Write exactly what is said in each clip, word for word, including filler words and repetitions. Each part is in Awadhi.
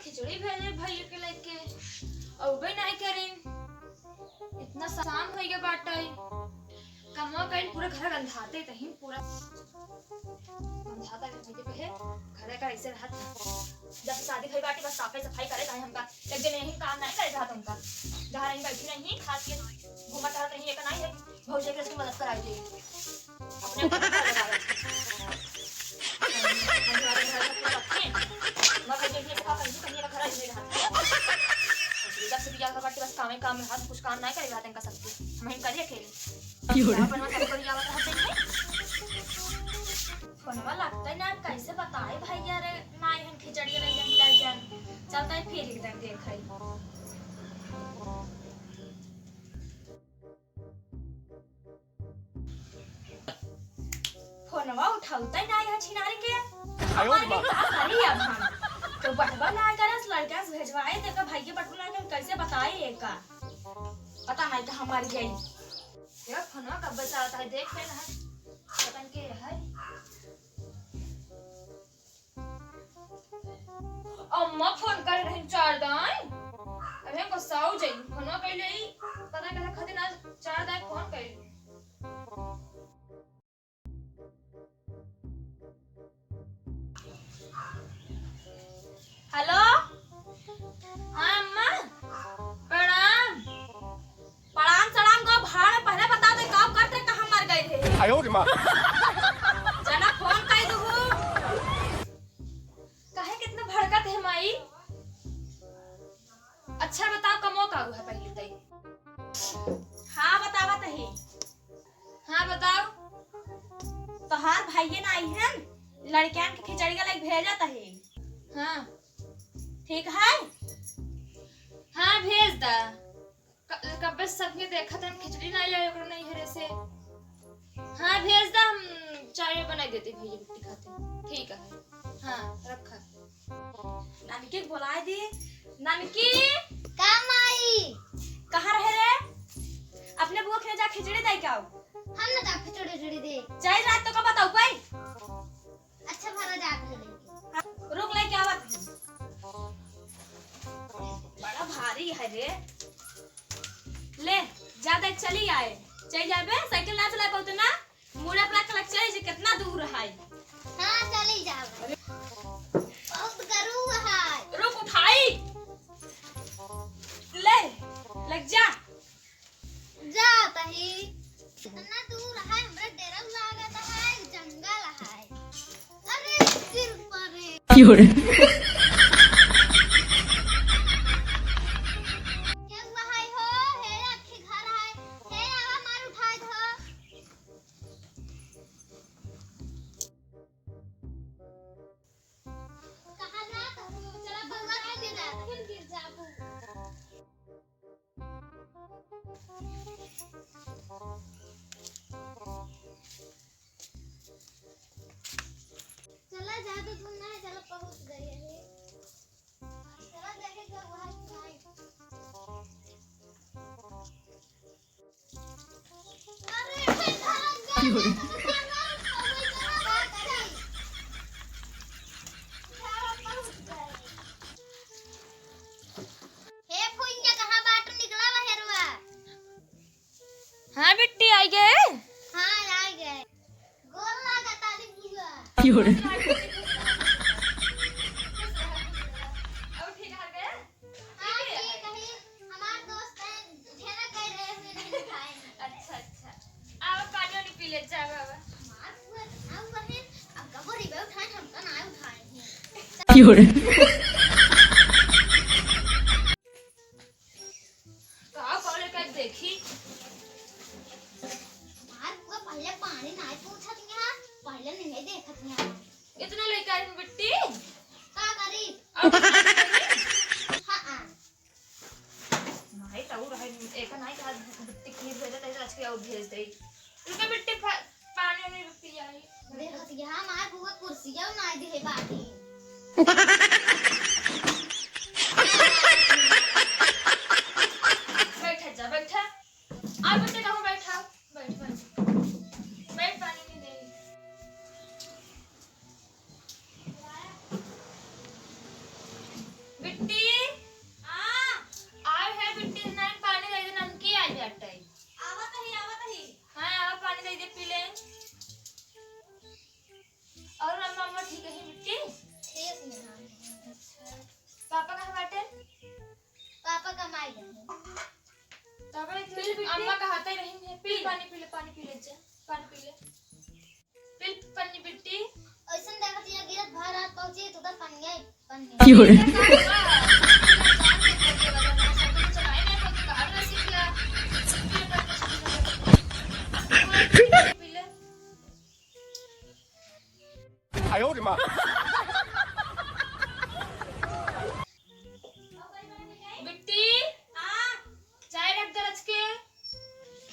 खिचड़ी भेजे भैया के लेके, अउबे नाहीं करिन। इतना शाम होइ गया बाटे। कमवा कइल पूरा घर गंधाते तहीं पूरा गंधाता है भैया के। घर का ऐसे रहत। जब शादी भई बाटे बस साफे सफाई करे चाहे हमका। एक दिन यहीं काम नाहीं करे रहत हमका। जहाँ रही बैठी रही, खात के घूमत टहलत रही, एक नाहीं है। भौजी के उसकी मदद कराई दे। अपने आप को लगा रहे। हम हमारे घर का पूरा रखें। मगर देखिए, का कहीं, कहीं का घर आई नहीं रहा। जब से बियाह का बाटे, बस कामे काम में हाथ, कुछ काम नाहीं करे रहत इनका सबके। हम ही करिए अकेले। की हो रे? अपन वहाँ कभी कभी आवत रहत हैं। फोनवा लगता है ना, कैसे बताए भैया रे, नाहीं हम खिचड़ी रह जान, लड़ जान। चलता है फिर एक दिन देखे। फोनवा उठाउतै नाहीं है छिनारी के। आयो रे हमारे माँ। का करी अब हम? तो बढ़वा ना करस, लड़का से भेजवाए, तेका भाई के पटना के कैसे बताए एका? पता नाहीं कहाँ मर गई। ये फोनवा कब बचाता है, देख ले ना। पता नहीं के है। अम्मा फोन करे रही चार दाई। अबे गुस्साउ जाई। फोनवा कइले ई, पता नहीं कहे खातिर आज चार दाई फोन कइले। हेलो। हाँ अम्मा, प्रणाम। प्रणाम सलाम को भाड़, पहले बता दे, का करते, कहाँ मर गए थे? आयो रे माँ। जना फोन कई दू। काहे कितना भड़कत है माई? अच्छा बताओ, कमो का हुआ पहले तई? हाँ, बतावत ही। हाँ, बताओ। तोहार भाइये ना आई हन, लड़कियन के खिचड़ी का लाइक भेजत ही। हाँ। ठीक है? हाँ, भेज दा। क-, कब्बे सबके देखत हन, खिचड़ी ना आई, ओकरा नहीं हरे से। हाँ, भेज दा, हम चाय बनाई देते भैया बिट्टी खातिर। ठीक है। हाँ, रखा। नानकी के बोलाए दी। नानकी! का माई? कहाँ रहे रे? अपने बुआ के जा खिचड़ी दे के आओ। हम ना जा खिचड़ी उचड़ी दे। चाहे रात तो का बताओ पाई? अच्छा भला जा के लेके। रुक लेके आवत ही। बड़ा भारी है रे। ले, जा देख चली आए। चल जाबे, साइकिल ना चला पाऊ तो ना। मुड़े अपना कलक चली जे कितना दूर है। हाँ, चली जाबे। बहुत गरू है। रुक उठाई। ले, लग जा। जात ही। इतना दूर है, हमरे डेरा लागत है, जंगल है। अरे, सिर पर रे। की हो रे? के हुआ है हो? हे अखी घर है। हे आवा, मार उठाए धो। कहाँ जात हो? चला बउआ के दे दे। फिर गिर जाबू। चला, ज्यादा दूर ना है, चला, पहुँच गए हैं। चला, देखे तो वहाँ की नाई। अरे, फिर धरम गया। हे फुइया, कहाँ बाटू, निकला बहेरवा? हाँ बिट्टी, आई गए? हाँ, आई गए। गोर लागा ताली बुआ। की हो रे? अब ठीक आ गए? हाँ, ठीक है। हमार दोस्त है, ढेर कह रहे हुए नहीं खाए। अच्छा, अच्छा। आओ, पानी वानी पी ले, जा बाबा। हमार बुआ ना हुआ है, अब कबो रिबे उठाए, हमका ना उठाए हैं। की हो रे? का करे के देखी? हमार बुआ पहले पानी नाई पूछत यहाँ, पहले नहीं देखत यहाँ। इतना लेके आई हूँ बिट्टी। का करी? अब हाँ, हाँ। नाई तो और है, एक नाई का बिट्टी खीर भेजे, तैसे आज के और भेज दे। इनका बिट्टी फा-, पानी वानी पियाई। देखत यहाँ हमार बुआ कुर्सिया नाई दे बाटी। बैठा जा, बैठा। आ बेटे, कहूँ बैठा। बैठ, बैठ। बैठ, पानी नहीं दे। बिट्टी, 有人。 बिट्टी, हाँ, चाय रख दे रच के।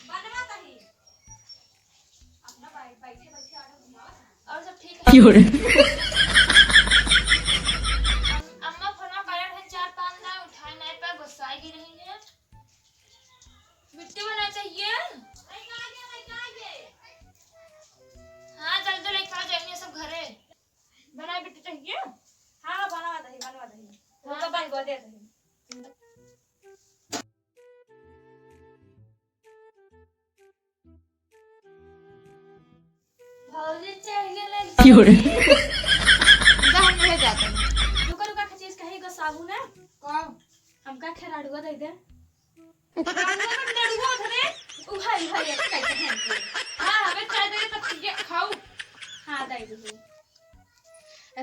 बनवा तही। अपना बै-, बैठे बैठे आडो घुमावा था। और सब ठीक है? 有人。 अम-, अम्मा फोनवा करत हैं, चार पाँच ना उठाए, नहीं पर गुस्सा गिर रही है। बिट्टी बना चाहिए? हाँ, जल्दी लेके आ जाइए सब घरे। बनाए बिट्टी चाहिए? हाँ, हाँ, बनवा दही, बनवा दही। हाँ, वो तो बन गो दे दही। भौजी चढ़ गेलै। 有人। जा, हम नहीं जाते। रुका, रुका, के चीज कहीं को साबुन है? कौन? हमका खेराड़ुआ दे दे। खेराड़ुआ में डड़ुआ धरे। उहाई, उहाई, ऐसे करके फेंक दे। हाँ, हमें चाय दे, तब ये खाऊ। हाँ, दे दीजिए।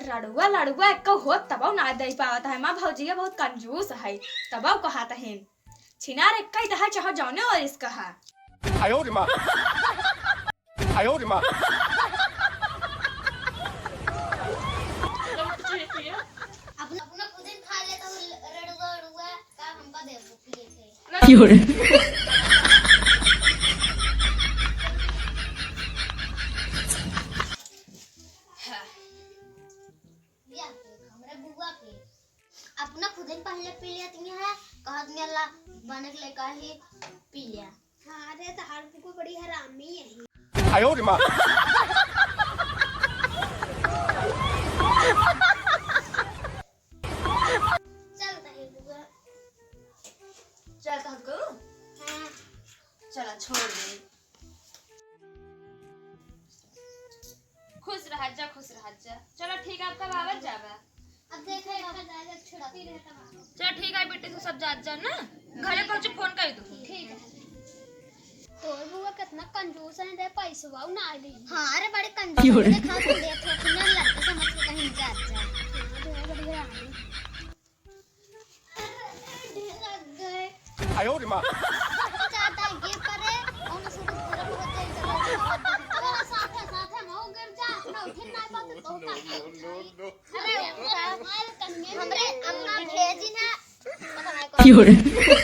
रड़ुआ, लड़ुआ, एक होत तबौ ना दे पावत है। माँ भौजिया बहुत कंजूस है, तबौ कहत है। छिनार एक्कै दहा चाहो जौने और इसका हा। 哎呦我的妈！哎呦我的妈！ अपना, अपना खुदे खा लेता हूँ रड़ुआ, रड़ुआ, का हमका बेवकूफ पिए थे। 有人। या के, हमरे बुआ के। अपना खुदे पहले पी लेती है, कहत में ला बने के लेका ही पी लिया। हाँ रे, तो हर को बड़ी हरामी है। 哎呦我的妈！ चल तही बुआ। चल तहत को? हाँ। चला छोड़ दे। खुश रह जा, खुश रह जा। चलो ठीक है, अब कब आवत जाबा? अब देखे, अब छुट्टी रहे तब आओ। चलो ठीक है बेटी, तू सब जात जा ना, घरे पहुँचे फोन कर दू। ठीक है। तोर बुआ कितना कंजूस है, दे पैसवा ना दे। हाँ, अरे बड़े कंजूस है, देखा तू देख, तू ना लड़के समझ के कहीं जात जा। हाँ, तो बढ़िया है। 哎呦我的妈！ चाहता है गिर पड़े, और उसे तो पूरा बहुत तेज चला। तोरा साथे, साथे मऊ गिर जा, अपना उठे ना पाते तो का करी? अरे, हमरे अम्मा भेजी ना, पता नहीं कौन। 有人।